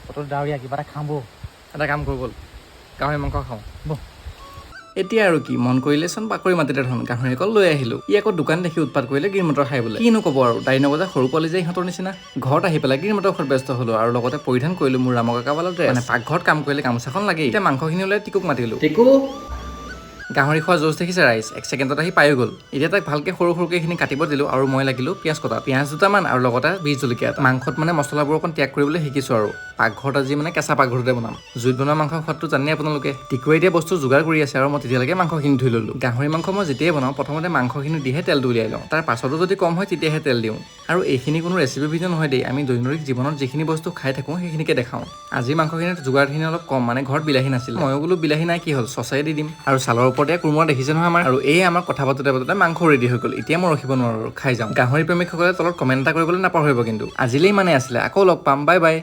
বতৰ ডাৱৰীয়া, কিবা এটা খাওঁ বৌ। এটা কাম কৰোঁ ব'ল, গাহৰি মাংস খাওঁ। বৌ। এতিয়া আৰু কি মন কৰিলেচোন বাকৰি মাটিতে ধন, গাহৰি অকল লৈ আহিলো। ই আকৌ দোকান দেখি উৎপাত কৰিলে, গ্ৰীণ মটৰ খাই বোলে। কিনো ক'ব আৰু, দাড়ি নগজা সৰু পোৱালি যে ইহঁতৰ নিচিনা। ঘৰত আহি পেলাই গ্ৰীণ মটৰ খোৱাত ব্যস্ত হ'লো আৰু লগতে পৰিধান কৰিলো মোৰ ৰামকাকাৱালা ড্ৰেছ। মানে পাকঘৰত কাম কৰিলে গামোচাখন লাগেই। এতিয়া মাংসখিনি ওলাই টিকুক মাতিলো। টিকু, গাহৰি খোৱা জোচ দেখিছে ৰাইজ, এক ছেকেণ্ডত আহি পায়ো গ'ল। এতিয়া তাক ভালকৈ সৰু সৰুকৈ এইখিনি কাটিব দিলোঁ আৰু মই লাগিলোঁ পিঁয়াজ কটা। পিঁয়াজ দুটামান আৰু লগতে বিহ জলকীয়া এটা। মাংসত মানে মছলাবোৰ অকণ ত্যাগ কৰিবলৈ শিকিছোঁ আৰু পাকঘৰত আজি মানে কেঁচা পাকঘৰতে বনাম। জুইত বনোৱা মাংস সোৱাদটো জানেই আপোনালোকে। টিকুৱে এতিয়া বস্তু যোগাৰ কৰি আছে আৰু মই তেতিয়ালৈকে মাংসখিনি ধুই ল'লোঁ। গাহৰি মাংস মই যেতিয়াই বনাওঁ, প্ৰথমতে মাংসখিনি দিহে তেলটো উলিয়াই লওঁ। তাৰ পাছতো যদি কম হয়, তেতিয়াহে তেল দিওঁ। আৰু এইখিনি কোনো ৰেচিপি ভিডিঅ' নহয় দেই, আমি দৈনন্দিন জীৱনত যিখিনি বস্তু খাই থাকোঁ, সেইখিনিকে দেখাওঁ। আজি মাংসখিনিত যোগাৰখিনি অলপ কম, মানে ঘৰত বিলাহী নাছিল। ময়ো বোলো বিলাহী নাই কি হ'ল, চচাই দি দিম। আৰু ছালৰ ওপৰতে কোমোৰা দেখিছে নহয় আমাৰ। আৰু এই আমাৰ কথা পাতোতে পাতোতে মাংস ৰেডি হৈ গ'ল। এতিয়া মই ৰখিব নোৱাৰোঁ আৰু খাই যাওঁ। গাহৰি প্ৰেমিকসকলে তলত কমেণ্ট এটা কৰিবলৈ নাপাহৰিব কিন্তু। আজিলেই মানে আছিলে, আকৌ লগ পাম, বাই বাই।